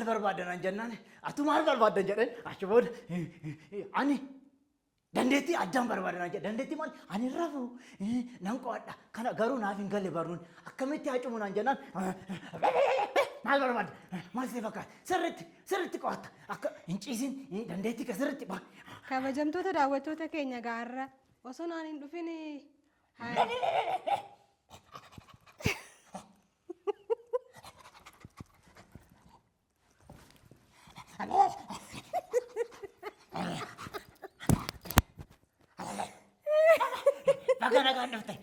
Maal barbaadda naan jennaan atu maal barbaadda jedheen achi booda ani dandeettii addaan barbaada naan jedhe. Dandeettii maal? Ani hin rafu, nan qo'adha. Kana garuu naaf hin galle barnoonni. Akkamitti haa cimu naan jennaan maal barbaadda? Maal si fakkaata? Sirriitti sirriitti qo'atta. Akka hin ciisin, dandeettii kee sirriitti ba. Kabajamtoota daawwattoota keenya gaarra osoo naan hin dhufin Baga nagaan dhufte.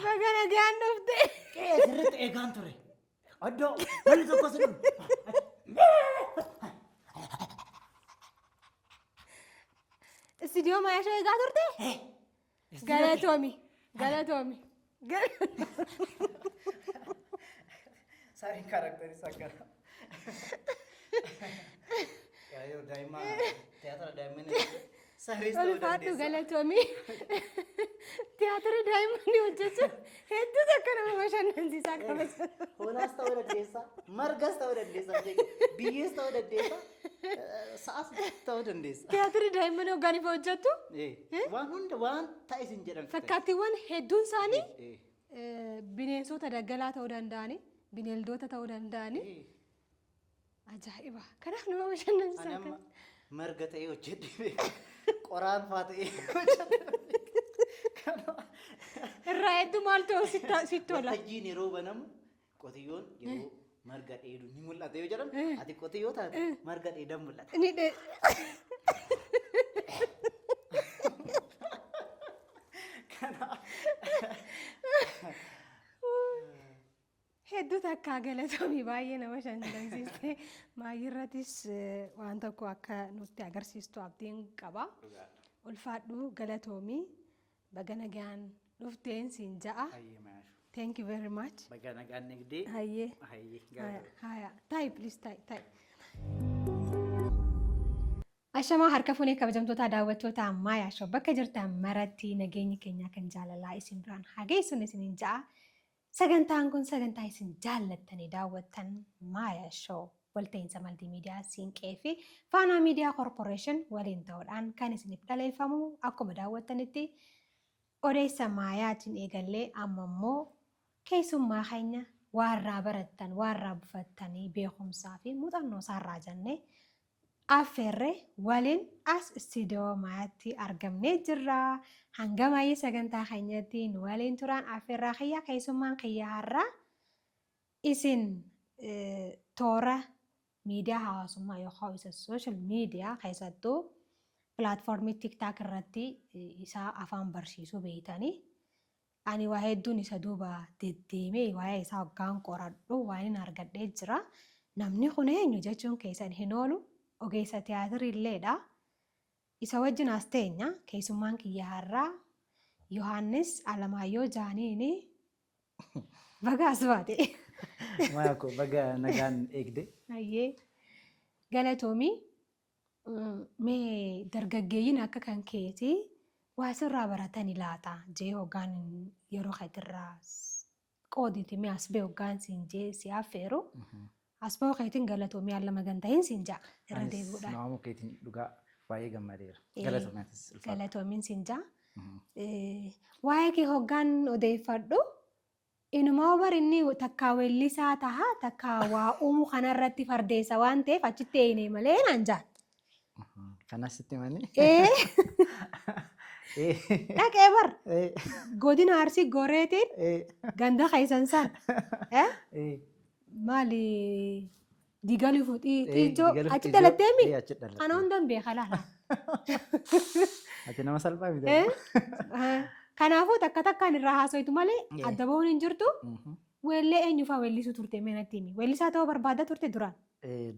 Baga nagaan dhufte. Qe'ee sirriitti eegaan ture. Oddoo wanni tokko si dhufu. Istiidiyoo Maayashoo eegaa turte? Galatoomi. Galatoomi. Sareen karakterii isaa akkana. Yoo daa'imma tiyaatira daa'immanii sarees ta'uu Ulfaadhu dandeessa. galatoomi. Tiyaatira daa'immanii hojjechuun hedduu takka nama bashannansiisaa kabaja. Hoolaas ta'uu dandeessa, margas ta'uu dandeessa, biyyees ta'uu dandeessa, sa'as ta'uu dandeessa. Tiyaatira daa'immanii hoggaan ifa hojjettu Waan hunda waan ta'e sin jedhan. fakkaattiiwwan hedduun isaanii bineensota daggalaa ta'uu danda'ani, bineeldota ta'uu danda'ani. Ajaa'iba! Kanaaf nama bashannansiisa. Ani amma marga ta'ee hojjedhe beeku. Qoraan faa ta'ee hojjedhe beeku. Irraa hedduu maal ta'u sitti tola? Waltajjiin yeroo banamu qotiyyoon yeroo marga dheedu ni mul'ata yoo jedhan ati qotiyyoo taate marga dheedan mul'ata. Ni dhe. Hedduu takkaa galatoomii, baay'ee nama bashannansiiste. Maayirratis waan tokko akka nutti agarsiistu abdiin qaba. Ulfaadhu, galatoomii, baga nagaan dhufteen siin ja'a. Hayyee maashu. Thank you very much. Baga nagaan eegdee. Hayyee. Hayyee. Haya, haya. Taa'i please, taa'i, taa'i. Ashamaa, harka fuunee kabajamtoota daawwattoota Ammaa Show, bakka jirtan maratti nageenyi keenya kan jaalalaa isin biraan haa geessuun isiniin ja'a. Sagantaan kun sagantaa isin jaallattanii daawwattan Maaya Show walta'iinsa maltiimiidiyaa Siinqee fi Faanaa Miidiyaa Corporation waliin ta'uudhaan kan isiniif dhaleeffamu. Akkuma daawwattanitti odeessa maayaatiin eegallee amma immoo keessummaa keenya waarraa barattan, waarraa bufattanii, beekumsaa fi muuxannoo isaarraa jennee affeerre waliin as istiidiyoo Maayaatti argamnee jirra. Hanga maayii sagantaa keenyatti nu waliin turaan affeerraa kiyya. Keessummaan kiyya har'aa isin toora miidiyaa hawaasummaa yookaan isa social media, keessattuu pilaatfoormii TikTok irratti isaa afaan barsiisuu beeytanii. Ani waa hedduun isa duuba deddeemee waa'ee isaa hoggaan qoradhu waan hin argadhee jira. Namni kun eenyu jechuun keessan hin oolu. Ogeessa tiyaatirii illeedha. Isa wajjin as teenya. Keessummaan kiyya har'aa Yohaannis Alamaayyoo Jaaniini, baga as baate. Maya koo, baga nagaan eegde. Hayyee. Galatoomii. Mee dargaggeeyyiin akka kan keetii waa sirraa baratani laata jee hoggaan yeroo keetirraa qooditi mee as bee hoggaan siin jee si affeeru, as bahuu keetiin galatoomii, haala maganta'iin siin ja'a irra Anis deebi'uudhaan. Naamuu keetiin dhugaa baay'ee gammadeera. Galatoomi atis, ulfaadhu. Galatoomiin siin ja'a. Waa'ee kee hoggaan odeeffadhu, inumaa bar inni takkaa weellisaa taha, takkaa waa uumuu kanarratti fardeessa waan ta'eef achitti eeyine malee naan jaan. Kanas sitti himanii? Ee, dhaqee bar godina Arsii Goreetiin ganda keessan san maali, Digaluu Xiijjoo achi dhalatteemi? Achi dhalatte. Ana hundan beeka laala. Ati nama salphaa miti. Kanaafuu takka takkaan irraa haasoitu malee adda bahuun hin jirtu. Weellee eenyufaa weellisuu turte? Mee natti himi. Weellisaa ta'uu barbaadda turte duraan?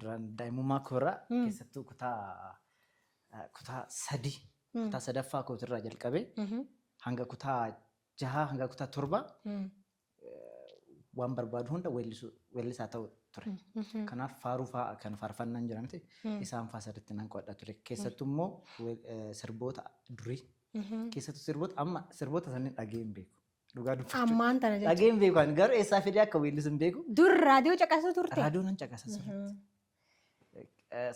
Duraan daa'imummaa koorraa, keessattuu kutaa 3, kutaa sadaffaa kootirraa jalqabee hanga kutaa jahaa, hanga kutaa torbaa waan barbaadu hunda weellisuu, weellisaa ta'u ture. Kanaaf faaruu fa'aa kan faarfannaan jiran isaan fa'aa sirriitti nan qo'adha ture. Keessattuu immoo sirboota durii. Keessattuu sirboota amma sirboota sanniin dhagee hin beeku. Dhugaa dubbachuu. Ammaan tana jechuudha. Dhagee hin beeku ani, garuu eessaa fidee akka weellisu hin beeku. Dur raadiyoo caqasuu turte? Raadiyoo nan caqasa sirriitti.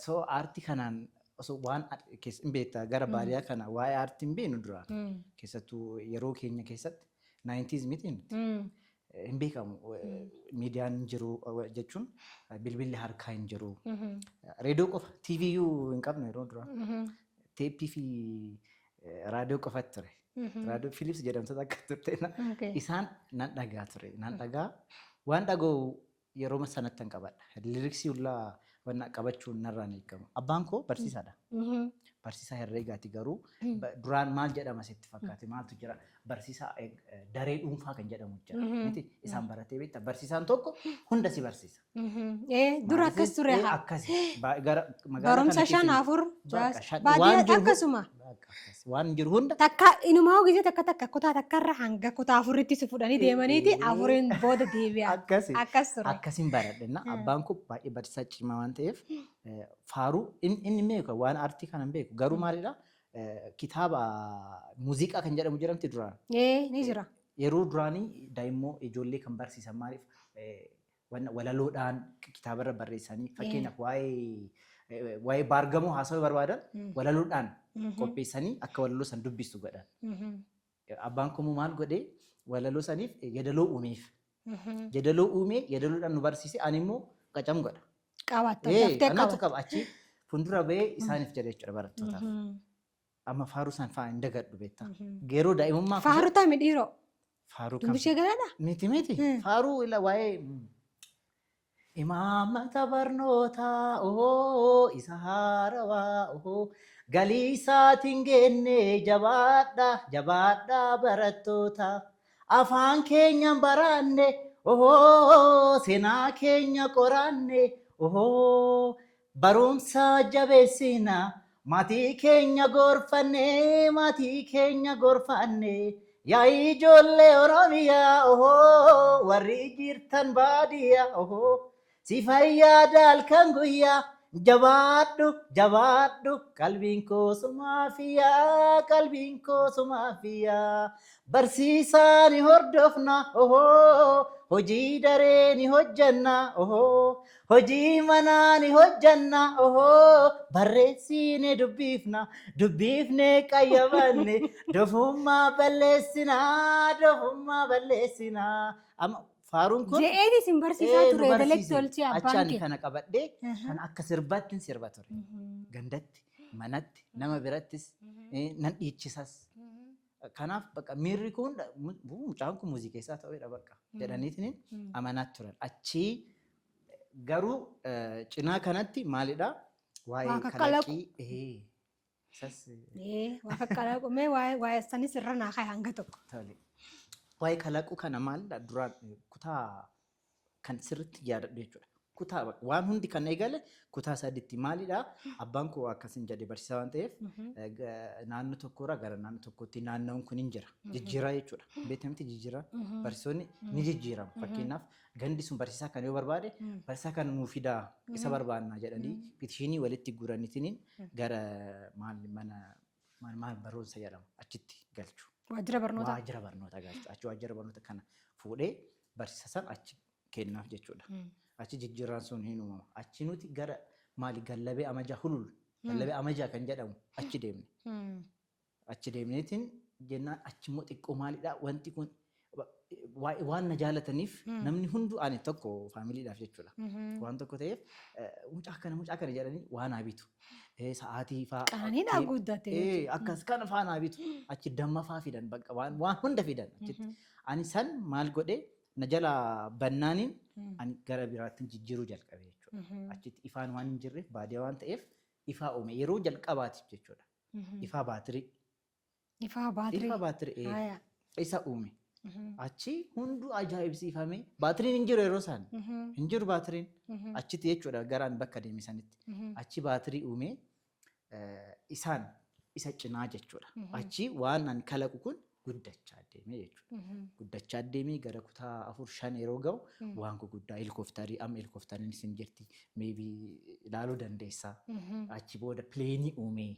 So aartii kanaan osoo waan keessa hin beektaa, gara baadiyyaa kana waa'ee aartii hin beeknu duraan. Keessattuu yeroo keenya keessatti, 90s miti nuti. Hin beekamu. Miidiyaan hin jiru jechuun bilbilli harkaa hin jiru. Reediyoo qofa, TVyyuu hin qabnu yeroo duraa. Teeppii fi raadiyoo qofatu ture. Raadiyoo Philips jedhamtoota akka turte. Isaan nan dhagaa ture. Nan dhagaa, waan dhaga'u yeroo sanatti nan qabadha. Lyrics hullaa wanna qabachuun narraan eegamu. Abbaan koo barsiisaadha. Barsiisaa herreegaati, garuu duraan maal jedhama sitti fakkaate? Maaltu jira? Barsiisaa daree dhuunfaa kan jedhamu jira. Miti isaan baratee beekta. Barsiisaan tokko hunda si barsiisa. Dura akkas ture haa. Akkasi. Gara magaalaa Barumsa kana shan keessa afur bakka baadiyyaa waan jiru akkasuma. Bakka akkas. Waan jiru hunda. Takka inumaa gisee takka takka kutaa takkarra hanga kutaa afuritti si fudhanii deemaniiti afuriin booda deebi'a. Akkasi. Akkas ture. Akkasiin baradhe na abbaan koo baay'ee barsiisaa cimaa waan ta'eef, faaruu inni beeku, waan aartii kana hin beeku, garuu maalidha, kitaaba muuziqaa kan jedhamu jedhamti duraan. Ni jira. Yeroo duraanii daa'immoo ijoollee kan barsiisan maaliif walaloodhaan kitaabarra barreessanii, fakkeenyaaf waa'ee baargamoo haasawuu barbaadan walaloodhaan qopheessanii akka walaloo san dubbistu godhan. Abbaan koo maal godhee, walaloo saniif yeedaloo uumeef. Yeedaloo uumee yeedaloodhaan nu barsiise, ani immoo qacam godha. Qabatta daftee Anatu qabata. qaba, achi fuuldura bahee isaaniif jedha jechuudha barattootaaf. Amma faaruu san fa'aa hin dagadhu, beektaa. Yeroo daa'imummaa Faaruu tami dhiiroo? Faaruu kam? Dubbishee galaadha? Miti miti. Faaruu ila waa'ee imaammata barnootaa ohoo isa haarawaa ohoo galii isaatiin geenne, jabaadha jabaadha barattoota, afaan keenya baranne ohoo seenaa keenya qoranne ohoo barumsa jabeessina, maatii keenya gorfanne, maatii keenya gorfanne, yaa ijoollee Oromiyaa ohoo warri jirtan baadiyyaa ohoo si fayyaada halkan guyyaa, jabaadhu jabaadhu, qalbiin koo sumaafiyaa, qalbiin koo sumaafiyaa, barsiisaa ni hordofna ohoo hojii daree ni hojjanna ohoo hojii manaa ni hojjanna ohoo barreessine dubbifna, dubbifne qayyabanne, dofummaa balleessinaa, dofummaa balleessinaa. Amma faaruun kun Je'eeti isin barsiisaa nu ture barsiise. daletti tolchee Achi abbaan ani kee. kana qabadhee kan akka sirbaatti sirba ture. Gandatti, manatti, nama birattis nan dhiichisas. Kanaaf bakka miirri kun mucaan kun muuziqeessaa ta'uudha bakka jedhaniitiin amanaatti turan. Achii garuu cinaa kanatti maalidha? Waa'ee Waa kakkalaqu. kalaqii isas Waa kakkalaqu, mee waa'ee sanis irra naa kaa'e hanga tokko. Tole. Waa'ee kalaquu kana maalidha, duraan kutaa kan sirriitti yaadadhu jechuudha. Kutaa waan hundi kan eegale kutaa sadiitti maalidha? Abbaan koo akkasin jedhe, barsiisaa waan ta'eef naannoo tokkorraa gara naannoo tokkootti naannoon kun hin jira. Jijjiiraa jechuudha. Beekamti jijjiiraa. Barsiisonni ni jijjiiramu. Fakkeenyaaf gandi sun barsiisaa kana yoo barbaade, barsiisaa kana nuu fidaa, isa barbaannaa jedhanii petition walitti guuraniitiin gara maal mana maal maal barumsa jedhamu achitti galchu. Waajjira barnootaa. Waajjira barnootaa galchu. Achi waajjira barnoota kana fuudhee barsiisa san achi kennaaf jechuudha. Achi jijjiirraan sun hin uumama. Achi nuti gara maali Gallabee Amajaa Hulul, Gallabee Amajaa kan jedhamu achi deemne. Achi deemneetiin jennaan achi immoo xiqqoo maalidha, wanti kun waan na jaalataniif namni hunduu, ani tokko faamiliidhaaf jechuudha. Waan tokko ta'eef mucaa kana jedhanii waa naa bitu. Sa'aatii fa'aa. Qananiidhaan guddate. Akkas kana fa'aa naa bitu. Achi damma fa'aa fidan, bakka waan hunda fidan achitti. Ani san maal godhee, na jala bannaaniin ani gara biraatti jijjiiruu jalqabe jechuudha. Achitti ifaan waan hin jirreef, baadiyyaa waan ta'eef, ifaa uume yeroo jalqabaatiif jechuudha. Ifaa baatirii. Ifaa baatirii. Ifaa baatirii isa uume. Achi hunduu ajaa'ibsiifame. Baatiriin hin jiru yeroo isaan. Hin jiru baatiriin. Achitti jechuudha, garaan bakka deeme sanitti. Achi baatirii uume isaan isa cinaa jechuudha. Achi waan ani kalaqu kun guddachaa deeme jechuudha. Guddachaa deemee gara kutaa afur shan yeroo ga'u waan gurguddaa helikoophtarii, amma helikooftariin isin jirti, maybe ilaaluu dandeessaa. Achi booda plane uumee,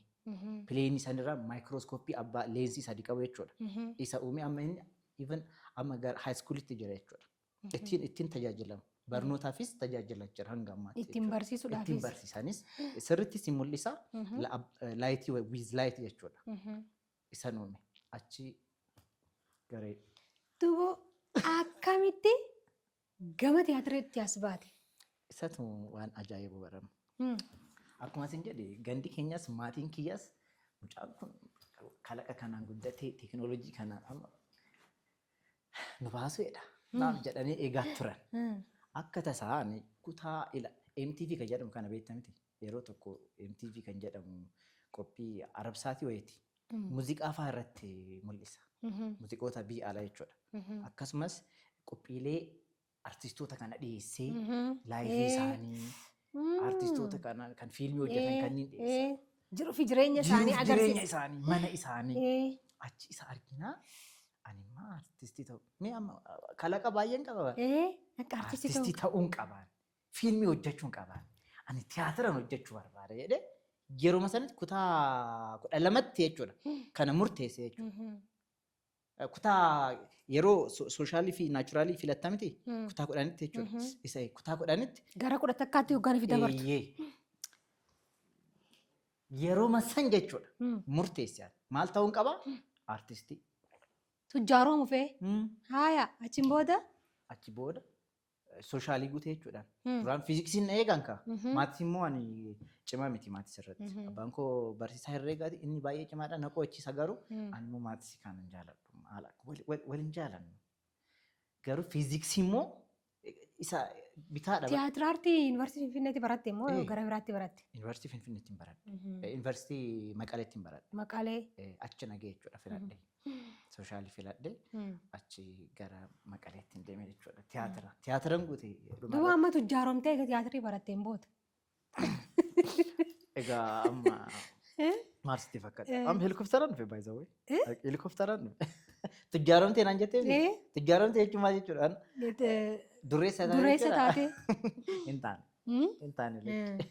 plane sanirraa maayikirooskooppii abbaa leensii sadi qabu jechuudha. Isa uumee amma inni even amma gara high schoolitti jira jechuudha. Ittiin tajaajilamu. Barnootaafis tajaajilaa jira hanga ammaatti Ittiin jechuudha. Barsiisuudhaafis. Ittiin barsiisanis sirriitti si mul'isa. Lightii with light jechuudha. Isa uume. Achi garee. Duuba akkamitti gama tiyaatiriitti as baate? Isatu waan ajaa'ibu baramu. Akkuma isin jedhe, gandi keenyas maatiin kiyyas mucaan kun kalaqa kanaan guddatee teekinooloojii kanaan amma nu baasuudha. Naaf jedhanii eegaa turan. Akka tasaa ani kutaa ila MTV kan jedhamu kana beektaa miti? Yeroo tokko MTV kan jedhamu qophii Arabsaatii wayiiti. Muuziqaa fa'aa irratti mul'isa. Muuziqoota biyya alaa jechuudha. Akkasumas qophiilee artistoota kana dhiyeessee liveii isaanii, artistoota kana kan fiilmii hojjetan kanneen dhiyeessa. Jiruu fi jireenya isaanii Jiruuf jireenya agarsiisa. Isaanii, mana isaanii achi isa arginaa, ani immoo artistii ta'u. Mee amma kalaqa baay'een qaba. Akka artistii ta'uu. Artistii ta'uun qabaan. Fiilmii hojjechuun qabaan. Ani tiyaatiran hojjechuu barbaada jedhee yeroo sanatti kutaa 12tti jechuudha. Kana murteesse jechuudha. Kutaa yeroo socialii fi naturalii filattaa miti, kutaa 10tti jechuudha. Isa kutaa 10tti. Gara 11tti hoggaan fi dabartu. Eeyyee. Yeroo san jechuudha. Murteesse ani. Maal ta'uun qabaa? Artistii. Tujjaaroo fee. Haaya, achiin booda. Achi booda socialii guutee jechuudha. Duraan fiiziksiin na eegan kaa. Maatii immoo ani cimaa miti maatii irratti. Abbaan koo barsiisaa herreegaati, inni baay'ee cimaadha, na qo'achiisa, garuu ani immoo maatii kana hin jaaladhu. Wal hin jaalannu. Garuu fiiziksii immoo isa bitaadha. Tiyaatira aartii Yuunivarsiitii Finfinneetti baratte immoo gara biraatti baratte? Yuunivarsiitii Finfinneetti hin baradhe. Yuunivarsiitii Maqaleetti hin baradhe. Maqalee. Achi nagee jechuudha filadhe. Socialii filadhe, achi gara Maqaleetti hin deeme jechuudha. Tiyaatira. Tiyaatiran guute. Duuba amma tujjaaromtee egaa tiyaatirii baratteen booda. Egaa amma maal sitti fakkaata? Amma helikopteraan dhufe, by the way. Helikopteraan dhufe. Tujjaaromtee naan jettee? Tujjaaromtee jechuun maal jechuudha? Dureessa taate Dureessa jechuudha? taate. Hin taane. Hin taane lakki.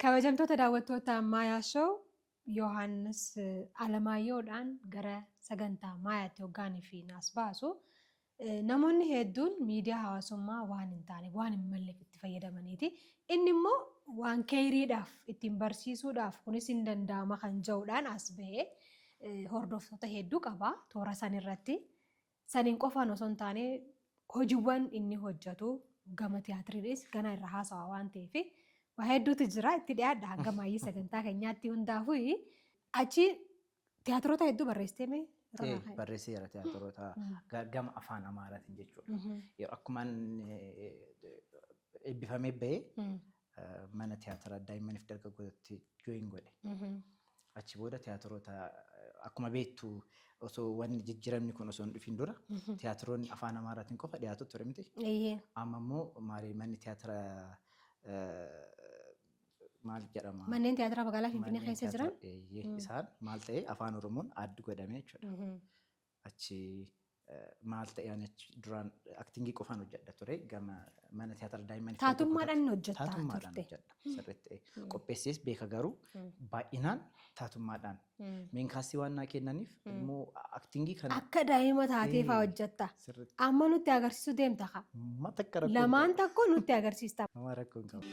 Kabajamtoota daawwattoota Maayaa Show, Yohaannis Alamaayyoodhaan gara sagantaa Maayaatti hoggaanii fi naas baasu, namoonni hedduun miidiyaa hawaasummaa waan hin taane, waan hin malleef itti fayyadamaniiti. Inni immoo waan keeriidhaaf ittiin barsiisuudhaaf kunis hin danda'ama kan jedhuudhaan as bahee hordoftoota hedduu qaba toora san irratti. Saniin qofaan osoo hin taane, hojiiwwan inni hojjetu gama tiyaatiriinis gana irra haasawaa waan ta'eef waa hedduutu jira, itti dhiyaadha hanga maayyii sagantaa keenyaatti. Hundaafuu achi tiyaatiroota hedduu barreessitee mee? Barreesseera tiyaatiroota gama afaan Amaaraatiin jechuudha. Yeroo akkumaan eebbifamee bahee mana tiyaatira daa'immaniif dargaggootatti join godhe. Achi booda tiyaatiroota, akkuma beektu, osoo wanni jijjiiramni kun osoo hin dhufin dura tiyaatiroonni afaan Amaaraatiin qofa dhiyaatu ture miti. Amma immoo maali, manni tiyaatira maal jedhama? Manneen tiyaatiraa magaalaa Finfinnee Manneen keessa jiran. tiyaatira, eeyyee, isaan maal ta'e, afaan Oromoon addi godhame jechuudha. Achi maal ta'e, ani achi duraan actingii qofaan hojjedha ture gama mana tiyaatira daa'immaniif Taatummaadhaan hojjettaa Taatummaadhaan turte. hojjedha sirriitti. Qopheessees beeka, garuu baay'inaan taatummaadhaan. Main castii waan naa kennaniif immoo actingii kana Akka daa'ima taatee fa'aa hojjetta. Sirriitti. Amma nutti agarsiisuu deemta kaa. Amma takka rakkoo hin Lamaan qabu. tokko nutti agarsiista. Nama rakkoo hin qabu.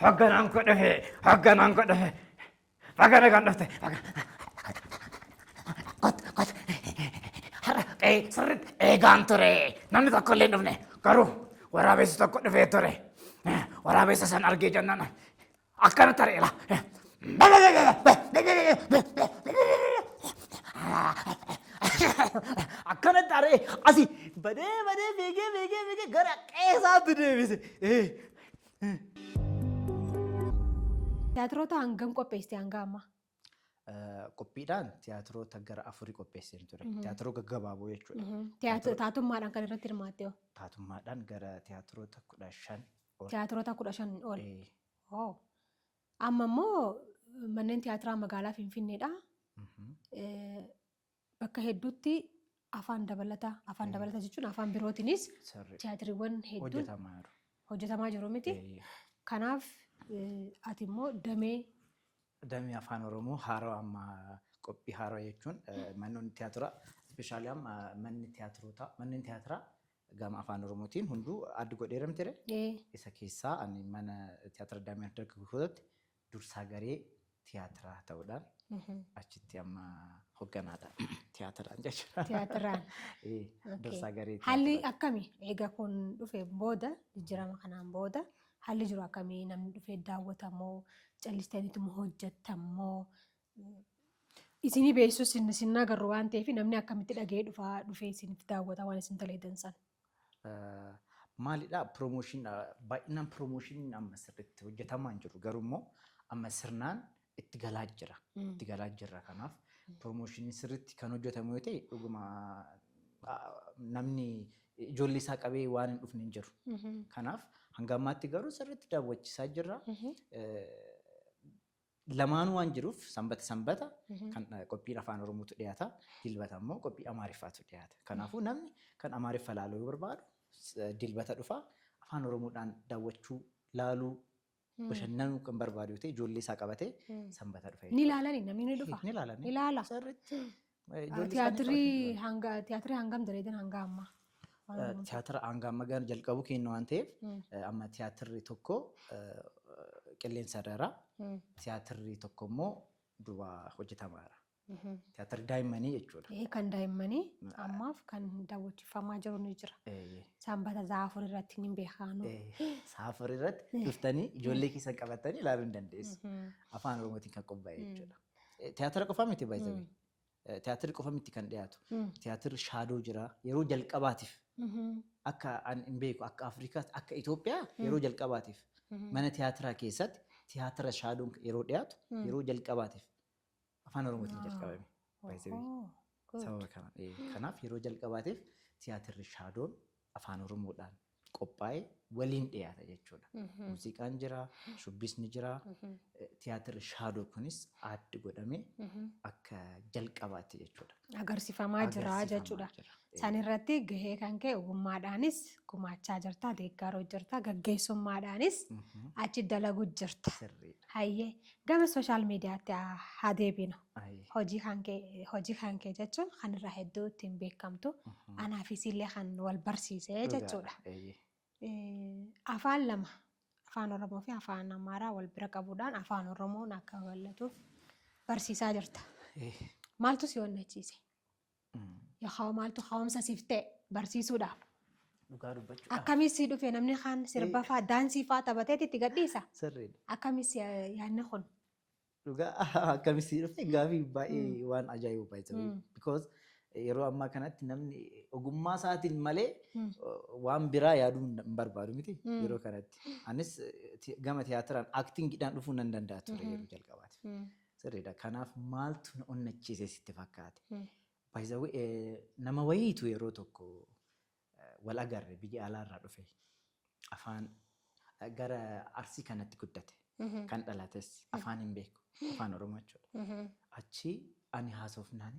Hogganaan koo dhufe, hogganaan koo dhufe. Baga nagaan dhufte. Kot, kot. Har'a sirriitti eegaan ture. Namni tokko illee hin dhufne. Garuu waraabessi tokko dhufee ture. Waraabessa san argee jennaan akkana tareera. Akkana taree asii badee badee fiigee fiigee fiigee gara qeesaatti deebise. Tiyaatiroota hangam qopheessite hanga ammaa? Qophiidhaan tiyaatiroota gara afurii qopheesseen ture. Tiyaatiroo gaggabaaboo jechuudha. Taatummaadhaan kan irratti hirmaatte hoo? Taatummaadhaan gara tiyaatiroota 15 ol. Tiyaatiroota 15 ol. Oh. Amma immoo manneen tiyaatiraa magaalaa Finfinneedha. Bakka hedduutti afaan dabalataa, afaan dabalataa jechuun afaan birootiinis tiyaatiriiwwan hedduun Hojjetamaa jiru. hojjetamaa jiru miti. Kanaaf ati immoo damee Damee afaan Oromoo haarawaa amma qophii haarawaa jechuun manoonni tiyaatiraa, especially amma manni tiyaatiroota, manneen tiyaatiraa gama afaan Oromootiin hunduu adda godheera miti ree? Isa keessaa ani mana tiyaatira damee dargaggootatti dursaa garee tiyaatiraa ta'uudhaan achitti amma hogganaadha. Tiyaatiraan jechuudha. Tiyaatiraan. Dursaa garee Haalli tiyaatiraati. akkami? Egaa kun dhufe booda, jijjiirama kanaan booda haalli jiru akkamii? Namni dhufee daawwatamoo? Callistaniituma hojjettamoo? Isinii beeksisus isin agarru waan ta'eef namni akkamitti dhaga'ee dhufaa dhufee isiniif daawwata waan isin dalagan sana? Maalidhaa, promotion baay'inaan, promotioniin amma sirriitti hojjetamaa hin jiru, garuu immoo amma sirnaan itti galaa jira. Itti galaa jirra. Kanaaf promotioniin sirriitti kan hojjetamu yoo ta'e, dhuguma namni ijoollee isaa qabee waan hin dhufne hin jiru. Kanaaf hanga ammaatti garuu sirriitti daawwachiisaa jirra. Lamaanuu waan jiruuf, sanbata sanbata kan qophiin afaan Oromootu dhiyaata. Dilbata immoo qophii Amaariffaatu dhiyaata. Kanaafuu namni kan Amaariffa laaluu yoo barbaadu dilbata dhufa. Afaan Oromoodhaan daawwachuu, laaluu, bashannanuu kan barbaadu yoo ta'e, ijoollee isaa qabatee sanbata dhufa. Ni ilaalani, namni ni dhufa. Ni ilaalan. Ni ilaala. Sirriitti. Ijoollee isaanii Tiyaatirii hanga tiyaatirii hangam dalagan hanga ammaa? Afaan Oromoo. Tiyaatira hanga amma gara jalqabu kennu waan ta'eef, amma tiyaatirri tokko qilleensa irra jira. Tiyaatirri tokko immoo duuba hojjetamaa jira. Tiyaatirri daa'immanii jechuudha. Kan daa'immanii ammaaf kan daawwachiifamaa jiru ni jira. Sanbata 4:00 irratti ni beekaanu. 4:00 irratti dhuftanii ijoollee keessan qabatanii ilaaluu hin dandeessu. Afaan Oromootiin kan qophaa'e jechuudha. Tiyaatira qofa miti baay'ee. Tiyaatirri qofa miti kan dhiyaatu. Tiyaatirri shaadoo jira. Yeroo jalqabaatiif akka an hin beeku, akka Afrikaatti, akka Itoophiyaa yeroo jalqabaatiif mana tiyaatiraa keessatti tiyaatira shaadoon yeroo dhiyaatu yeroo jalqabaatiif afaan Oromootiin jalqabame. By the way. Sababa kana. Kanaaf yeroo jalqabaatiif tiyaatirri shaadoon afaan Oromoodhaan qophaa'ee waliin dhiyaata jechuudha. Muuziqaan jira, shubbisni jira. Tiyaatirri shaadoo kunis addi godhamee akka jalqabaatti jechuudha. Agarsiifamaa jira Agarsiifamaa jechuudha. jira. San irratti gahee kan ka'e ogummaadhaanis gumaachaa jirta, deeggaruu jirta, gaggeessummaadhaanis achi dalaguu jirta. Sirriidha. Hayyee, gama social mediaatti haa deebinu. Ayyee. Hojii kan kee jechuun kan irraa hedduu ittiin beekamtu, anaafis illee kan wal barsiise jechuudha. Eeyyee. Afaan lama, afaan Oromoo fi afaan Amaaraa wal bira qabuudhaan afaan Oromoon akka babal'atuuf barsiisaa jirta. Maaltu si onnachiise? Yookaan maaltu ka'umsa siif ta'e barsiisuudhaaf? Dhugaa dubbachuudhaaf. Akkamis si dhufe? Namni kaan sirba fa'aa, daansii fa'aa taphateet itti gadhiisa. Sirriidha. Akkamis yaadni kun? Dhugaa akkamisii dhufe, gaafii baay'ee waan ajaa'ibu baay'ee. Because yeroo ammaa kanatti namni ogummaa isaatiin malee waan biraa yaaduu hin barbaadu miti yeroo kanatti. Anis gama tiyaatiraan actingiidhaan dhufuu nan danda'a ture yeroo jalqabaatiif. Sirriidha. Kanaaf maaltu na onnachiise sitti fakkaate? By the way, nama wayiitu yeroo tokko wal agarre, biyya alaarraa dhufe. Afaan gara Arsii kanatti guddate. Kan dhalates afaan hin beeku. Afaan Oromoo jechuudha. Achi ani haasofnaan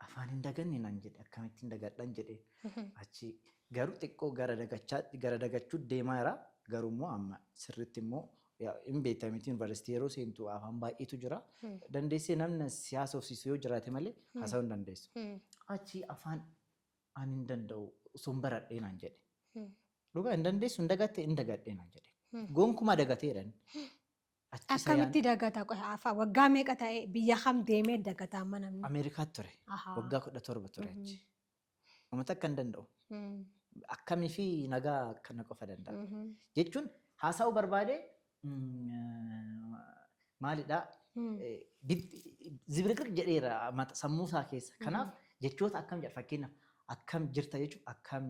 afaan hin daganne naan jedhe. Akkamittiin dagadhan jedhe. Achi garuu xiqqoo gara dagachaa gara dagachuu deemaa jira. Garuu immoo amma sirriitti immoo hin beekta miti, yuunivarsiitii yeroo seentu afaan baay'eetu jira. Dandeessee namni si haasofsiisu yoo jiraate malee haasa'uu hin dandeessu. Achi afaan ani hin danda'u osoo hin baradhee naan jedhe. Dhugaa hin dandeessu, hin dagatte, hin dagadhee naan jedhe. Gonkumaa dagateera inni. Achi isa Akkamitti dagata? Afaan waggaa meeqa ta'e, biyya kam deemee dagata amma namni? Ameerikaatti ture. Waggaa 17 ture achi. Uummata akka hin danda'u. Akkamii fi nagaa akkana qofa danda'a. Jechuun haasa'uu barbaade maalidhaa, zibiriqiriq jedheera sammuu isaa keessa. Kanaaf jechoota akkam jedha, fakkeenyaaf akkam jirta jechuun akkam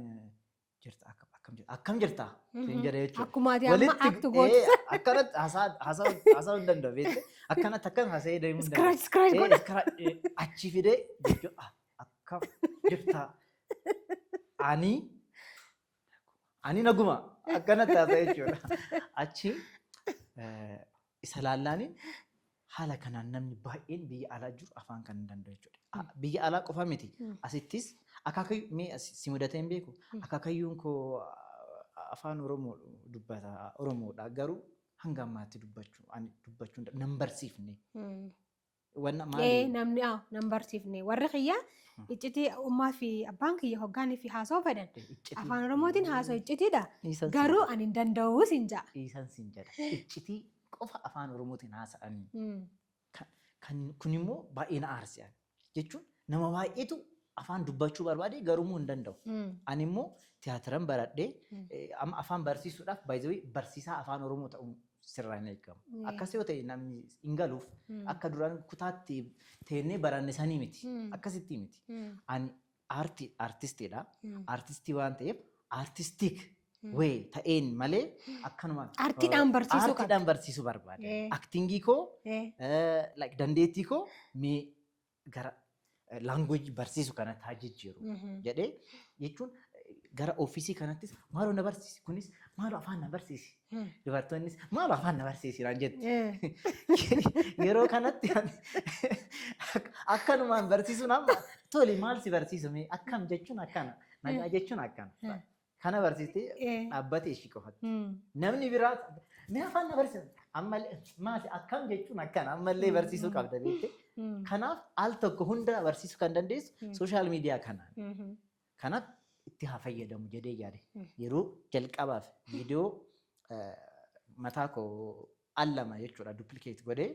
jirta, akkam akkam jirta, akkam jirta siin jedha jechuudha. Akkuma ati amma aktu gootu. Akkanatti haasa'uu hin danda'u beekte, akkanatti akkam haasa'ee deemuu hin danda'u. Scratch scratch godha. Achi fidee jechuudha, akkam jirta, ani naguma, akkanatti haasa'e jechuudha. Achi isa laallaaniin haala kanaan namni baay'een biyya alaa jiru afaan kan hin danda'u jechuudha. Biyya alaa qofa miti. Asittis akaakayyuu mee si mudatee hin beeku. Akaakayyuun koo afaan Oromoo dubbata, Oromoodha, garuu hanga ammaatti dubbachuu ani dubbachuu nan barsiifne. Wanna maali? Namni nan barsiifne. Warri kiyya iccitii ummaa fi abbaan kiyya hoggaanii fi haasoo fedhan. Iccitii. Afaan Oromootiin haasoo iccitiidha. Dhiisan siin Garuu jedha. ani hin danda'u siin ja'a. Dhiisan siin jedha. Iccitii qofa afaan Oromootiin haasa'anii. Kan kun immoo baay'ee na aarse ani. Jechuun nama baay'eetu afaan dubbachuu barbaade, garuu immoo hin danda'u. Ani immoo tiyaatiran baradhee amma afaan barsiisuudhaaf, by the way, barsiisaa afaan Oromoo ta'uun sirraa hin eegamu. Akkas yoo ta'e namni hin galuuf, akka duraan kutaatti teennee baranne sanii miti. Akkasitti miti. Ani aartistiidha. Aartistii waan ta'eef artistic way ta'een malee akkanuma Aartiidhaan barsiisuu qabda. Aartiidhaan barsiisuu barbaada. Actingii koo, like dandeettii koo mee gara language barsiisu kanatti haa jijjiiru jedhee, jechuun gara ofiisii kanattis maaloo na barsiisi, kunis maaloo afaan na barsiisi, dubartoonnis maaloo afaan na barsiisi naan jetti. Yeroo kanatti akkanumaan barsiisuun amma tole, maal si barsiisu, mee akkam jechuun akkana, nagaa jechuun akkana, kana barsiistee dhaabbate ishii qofatti. Namni biraa mee afaan na barsiisa ammallee maali, akkam jechuun akkana, ammallee barsiisuu qabda beektee. Kanaaf al tokko hunda barsiisuu kan dandeessu social media kanaan. Kanaaf itti haa fayyadamu jedhee yaade. Yeroo jalqabaaf viidiyoo mataa koo al lama jechuudha duplicate godhee,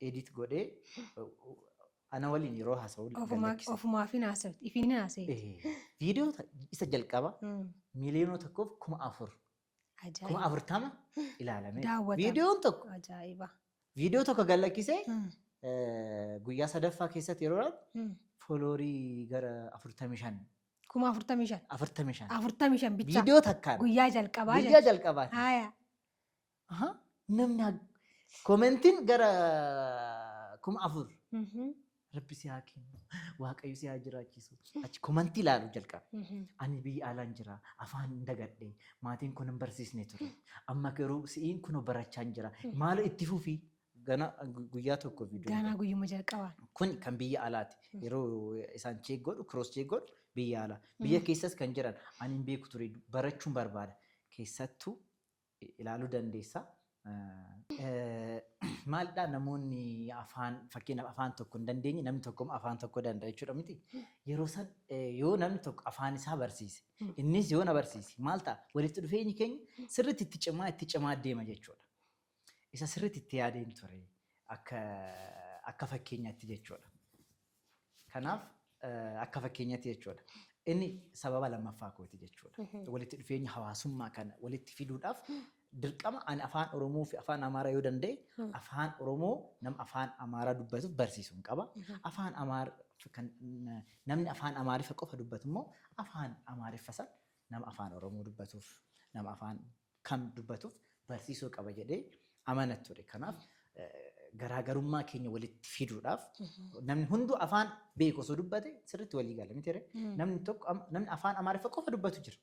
edit godhee, ana waliin yeroo haasa'u gallakkise. Ofumaaf hin haasa'u. Ifin hin haasa'e. Viidiyoo isa jalqaba 1,004,000 40,000 ilaalame. Daawwatame. Viidiyoon tokko Ajaa'iba. viidiyoo tokko gallakkisee guyyaa sadaffaa keessatti yeroo ilaalu followerii gara 45. 45,000. 45. 45 bichaa. Viidiyoo takkaan. Guyyaa jalqabaa Guyyaa jechuudha. jalqabaati. Haaya. Aha, namni commentiin gara 4,000. Rabbi si haa kennu, Waaqayyo si haa jiraachisu. Achi commentii ilaalu jalqabe. Ani biyya alaan jira, afaan hin dagadhe, maatiin kun hin barsiisne ture. Amma garuu si'iin kun barachaa hin jira. Maal itti fufii? Gana guyyaa tokko viidiyoo. Ganaa guyyuma jalqabaan. Kun kan biyya alaati. Yeroo isaan check godhu, cross check godhu biyya alaa. Biyya keessas kan jiran ani hin beeku ture, barachuun barbaada. Keessattuu ilaaluu dandeessa. Maalidhaa, namoonni afaan, fakkeenyaaf afaan tokko hin dandeenye, namni tokko immoo afaan tokko danda'a jechuudha miti. Yeroo san yoo namni tokko afaan isaa barsiise, innis yoo na barsiise, maal ta'a, walitti dhufeenyi keenya sirriitti itti cimaa itti cimaa deema jechuudha. Isa sirriitti itti yaadeen ture akka fakkeenyaatti jechuudha. Kanaaf akka fakkeenyaatti jechuudha. Inni sababa lammaffaa kooti jechuudha. Walitti dhufeenya hawaasummaa kana walitti fiduudhaaf dirqama ani afaan Oromoo fi afaan Amaaraa yoo danda'e, afaan Oromoo nama afaan Amaaraa dubbatuuf barsiisuun qaba. Afaan Amaaraa kan namni afaan Amaariffa qofa dubbatu immoo afaan Amaariffa san nama afaan Oromoo dubbatuuf, nama afaan kam dubbatuuf barsiisuu qaba jedhee amana ture. Kanaaf garaagarummaa keenya walitti fiduudhaaf namni hunduu afaan beeku osoo dubbate sirriitti walii gala miti ree? Namni tokko namni afaan Amaariffa qofa dubbatu jira.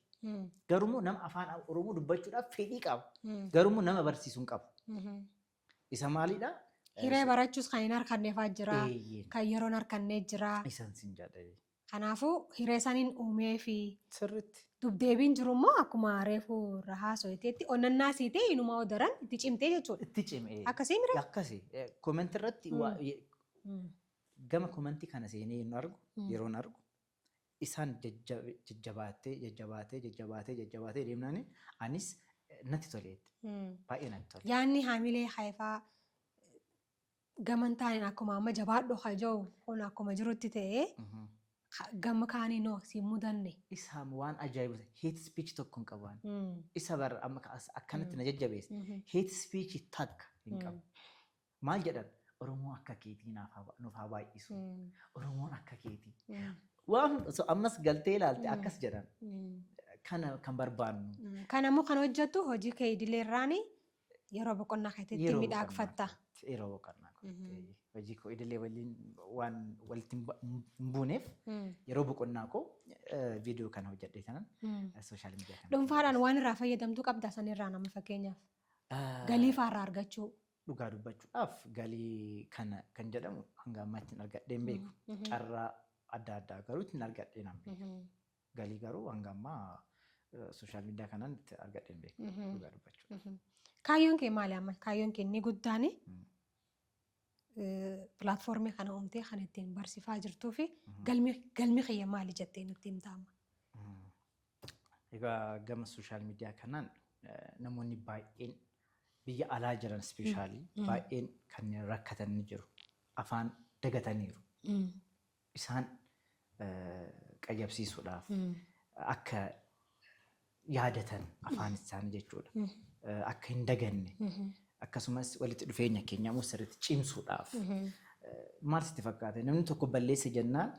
Garuu immoo nama afaan Oromoo dubbachuudhaaf fedhii qaba. Garuu immoo nama barsiisuu hin qabu. Isa maalidhaa? Hiree barachuus kan hin harkanneefaa jira. Eeyyeen. Kan yeroon harkannee jira. Isaan sin jedha. Kanaafuu hiree saniin uumee fi Sirriitti. dubdeebiin jiru immoo akkuma reefu irra haaso'eteetti onnannaa siitee inumaa odaran itti cimtee jechuudha. Itti cime. Akkasii mire? Akkasii. Commentii irratti gama commentii kana seenee yeroo argu, yeroon argu isaan jajjabaatee jajjabaatee jajjabaatee jajjabaatee deemnaani anis natti toleetti. Baay'ee natti tole. Yaanni haamilee haifaa gamantaan akkuma amma jabaadhu haja'u kun akkuma jirutti ta'ee gama kaaniinoo si mudanne. Isaan waan ajaa'ibu hate speech tokko hin qaban. Isa bara amma akkanatti na jajjabeesse. Hate speech takka hin qabu. Maal jedhan? Oromoo akka keetii nuuf haa baay'isu. Oromoon akka keetii. Waan osoo ammas galtee ilaalte akkas jedhan. Kana kan barbaannu. Kan ammoo kan hojjettu hojii kee idilee irraani yeroo boqonnaa keetitti Yeroo midhaagfatta. boqonnaa, yeroo boqonnaa kootti hojii koo idilee waliin waan walitti hin buuneef yeroo boqonnaa koo viidiyoo kana hojjedhee kanan social media kana. Dhuunfaadhaan waan irraa fayyadamtuu qabda sanirraa nama, fakkeenyaaf galii faarraa argachuu. Dhugaa dubbachuudhaaf, galii kana kan jedhamu hanga ammaatti hin argadhee hin beeku. Carraa adda addaa garuu ittiin argadhee nan beeku. Galii garuu hanga ammaa social media kanaan itti argadhee hin beeku, dhugaa dubbachuudhaaf. Kaayyoon kee maali amma? Kaayyoon kee inni guddaan platformii kana uumtee kan ittiin barsiifaa jirtuu fi galmi kiyya maali jettee nutti himta amma? Egaa, gama social media kanaan namoonni baay'een biyya alaa jiran, especially baay'een kanneen rakkatan ni jiru. Afaan dagataniiru. Isaan qayyabsiisuudhaaf, akka yaadatan afaan isaanii jechuudha. Akka hin daganne, akkasumas walitti dhufeenya keenya immoo sirriitti cimsuudhaaf. Maal sitti fakkaate? Namni tokko balleessa jennaan,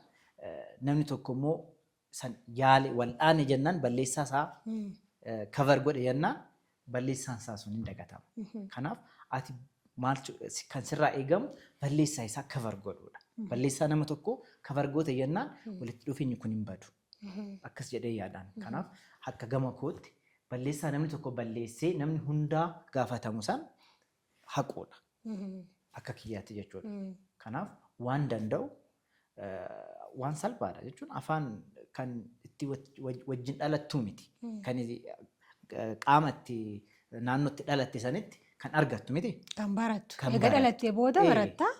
namni tokko immoo san yaale wal'aane jennaan, balleessaa isaa cover godhe jennaan, balleessaan isaa sun hin dagatama. Kanaaf ati maal kan sirraa eegamu balleessaa isaa cover godhuudha. Balleessaa nama tokko cover goote jennaan, walitti dhufeenyi kun hin badu. Akkas jedhee yaadaan. Kanaaf akka gama kootti balleessaa namni tokko balleessee namni hundaa gaafatamu san haquudha. Akka kiyyaatti jechuudha. Kanaaf waan danda'u, waan salphaadha jechuun, afaan kan itti wajjin dhalattuu miti. Kan qaama itti naannootti dhalatte sanitti kan argattu miti. Kan barattu. Kan Egaa barattu. Dhalattee booda barattaa.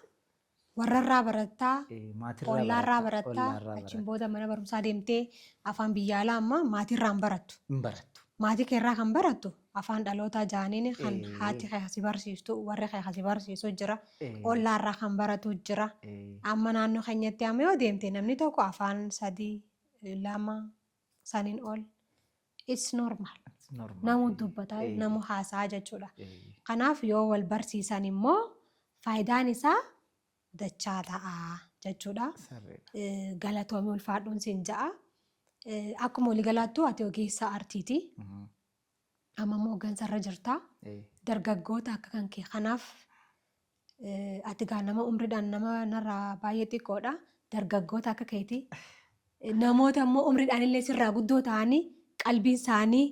Warrarraa barattaa. Maatirraa Ollaarraa baratta, barattaa. ollaarraa Achiin baratta. booda mana barumsaa deemtee afaan biyya alaa amma maatiirraa hin barattu. Hin barattu. Maatii keerraa kan barattu afaan dhalootaa jaaniin kan haati kee si barsiistu, warri kee si barsiisu jira. Ollaarraa kan baratu jira. Amma naannoo keenyatti amma yoo deemte, namni tokko afaan sadii, lama, saniin ol. It's normal. It's normal. Namu dubbataa, namu haasaa jechuudha. Kanaaf yoo wal barsiisan immoo faayidaan isaa dachaa ta'a jechuudha. Sirriidha. Galatoomii, ulfaadhuun siin ja'a. Akkuma waliigalaattuu ati ogeessa aartiiti. Amma immoo hooggansarra jirta. Dargaggoota akka kan kee kanaaf, ati gaa nama umriidhaan nama narraa baay'ee xiqqoodha. Dargaggoota akka keeti. Namoota immoo umriidhaan illee sirraa guddoo ta'anii qalbiin isaanii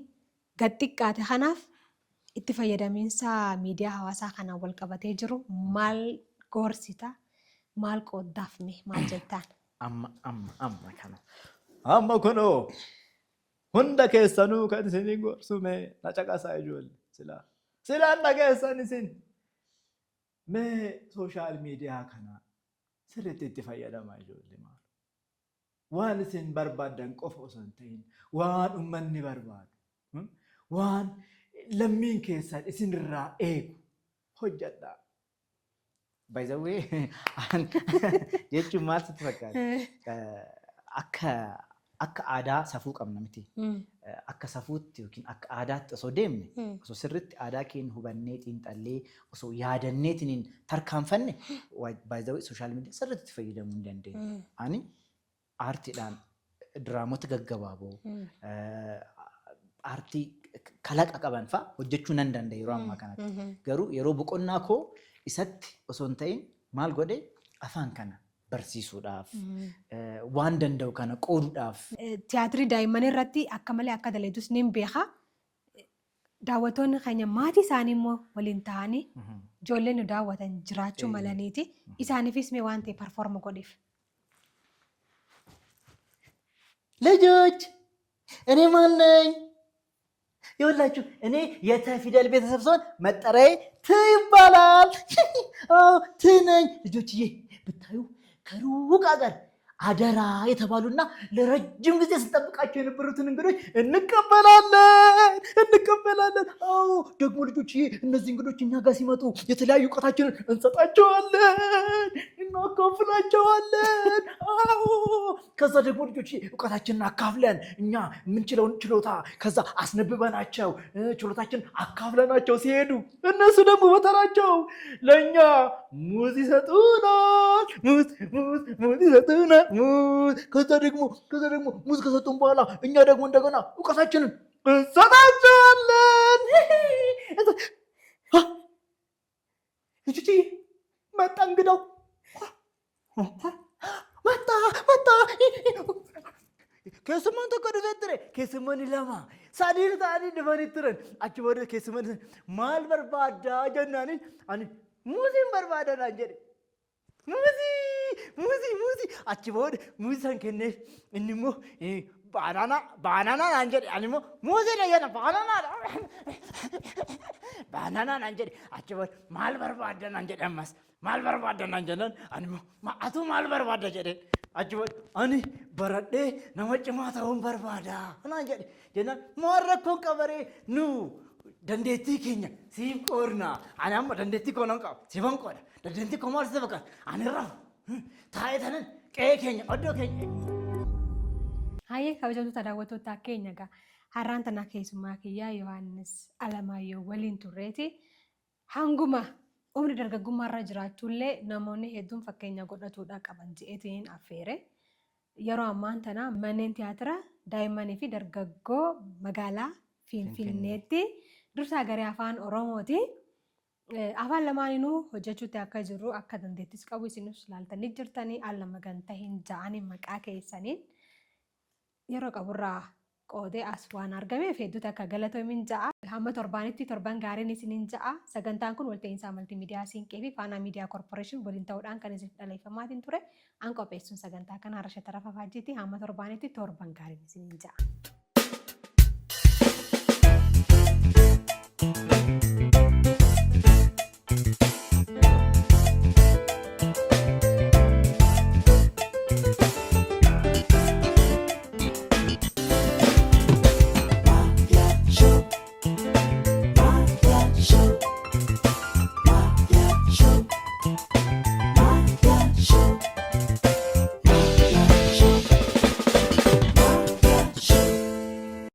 gad xiqqaate kanaaf, itti fayyadamiinsa miidiyaa hawaasaa kanaan wal qabatee jiru maal gorsita? Maal qooddaafme? Maal jettaan? Amma amma amma kana. Amma kunoo hunda keessanuu kan isinii gorsume na caqasaa, ijoollee, silaa. Silaan dhageessan isin. Mee social media kana sirriitti itti fayyadamaa, ijoollee, maal. Waan isin barbaaddan qofa osoo hin ta'in, waan uummanni barbaadu, waan lammiin keessan isinirraa eegu hojjedhaa. By the way, jechuun maal sitti fakkaata? Akka aadaa safuu qabna miti. Akka safuutti yookiin akka aadaatti osoo deemne, osoo sirriitti aadaa keenya hubannee, xiinxallee, osoo yaadanneetiin tarkaanfanne, by the way, social media sirriitti itti fayyadamuu hin dandeenya. Ani aartiidhaan diraamota gaggabaaboo, aartii kalaqa qaban fa'a hojjechuu nan danda'a yeroo ammaa kanatti. Garuu yeroo boqonnaa koo isatti osoo hin ta'in, maal godhe, afaan kana barsiisuudhaaf, waan danda'u kana qooduudhaaf. Tiyaatirii daa'immanii irratti akka malee akka dalagus ni beeka. Daawwattoonni keenya maatii isaanii immoo waliin ta'anii ijoolleen nu daawwatan jiraachuu malaniiti. Isaaniifis mee waan ta'e perform godhiif. ልጆች፣ እኔ ማን ነኝ? ይኸውላችሁ፣ እኔ የተ ፊደል ቤተሰብ ስሆን መጠሪያዬ ት ይባላል። አዎ፣ ት ነኝ። ልጆችዬ፣ ብታዩ ከሩቅ ሀገር አደራ የተባሉና ለረጅም ጊዜ ስንጠብቃቸው የነበሩትን እንግዶች እንቀበላለን እንቀበላለን። አዎ፣ ደግሞ ልጆችዬ፣ እነዚህ እንግዶች እኛ ጋር ሲመጡ የተለያዩ እውቀታችንን እንሰጣቸዋለን፣ እናካፍላቸዋለን። አዎ፣ ከዛ ደግሞ ልጆችዬ፣ እውቀታችንን አካፍለን፣ እኛ የምንችለውን ችሎታ ከዛ አስነብበናቸው፣ ችሎታችንን አካፍለናቸው ሲሄዱ፣ እነሱ ደግሞ በተራቸው ለእኛ ሙዝ ይሰጡናል። ሙዝ፣ ሙዝ፣ ሙዝ ይሰጡናል። ሙዝ። ከዛ ደግሞ ሙዝ ከሰጡን በኋላ እኛ ደግሞ እንደገና እውቀታችንን እንሰጣቸዋለን። ልጆቼ፣ መጣ፣ እንግዳው መጣ መጣ። Keessummaan tokko dhufee ture. Keessummoonni lama sadii ta'anii dhufanii turan. Achi booda keessummoonni maal barbaaddaa jennaani, ani Muuziin barbaada naan jedhe. Muuzii, muuzii, muuzii. Achi booda muuzii san kenneef. Inni immoo baanaanaa, baanaanaa naan jedhe. Ani immoo muuziidha jedha, baanaanaadha. Baanaanaa naan jedhe. Achi booda maal barbaadda naan jedhe ammas. Maal barbaadda naan jennaan ani immoo atuu maal barbaadda jedheen. Achi booda ani baradhee nama cimaa ta'uun barbaada naan jedhe. Jennaan maal rakkoon qabaree, nu dandeettii keenya siif qoodna. Ani amma dandeettii koo nan qaba, siifan qooda. Dandeettii koo maal si fakkaata? Ani rafu taa'ee tanan qe'ee keenya oddoo keenya. Hayyee, kabajamtoota daawwattoota keenya, egaa har'aan tana keessummaa kiyyaa Yohaannis Alamaayyoo waliin turreeti. Hanguma umri dargaggummaarra jiraachuullee namoonni hedduun fakkeenya godhatuudha qaban je'eetiin affeere. Yeroo ammaan tana manneen tiyaatira daa'immanii fi dargaggoo magaalaa Finfinneetti dursaa garee afaan Oromooti. Afaan lamaaniinuu hojjechuutti akka jirru, akka dandeettis qabu isinis ilaaltanii jirtanii, al lama ganta hin ja'anii maqaa keessaniin yeroo qaburraa qoodee as waan argameef hedduutu akka galatoomin ja'a. Hamma torbaanitti torban gaariin isiniin ja'a. Sagantaan kun walta'iinsa maltiimiidiyaa Siinqee fi Faanaa Miidiyaa Korporeeshin waliin ta'uudhaan kan isin dhaleeffamaatiin ture. An qopheessuun sagantaa kana Harasha Tarafa Faajjiiti. Hamma torbaanitti torban gaariin isiniin ja'a.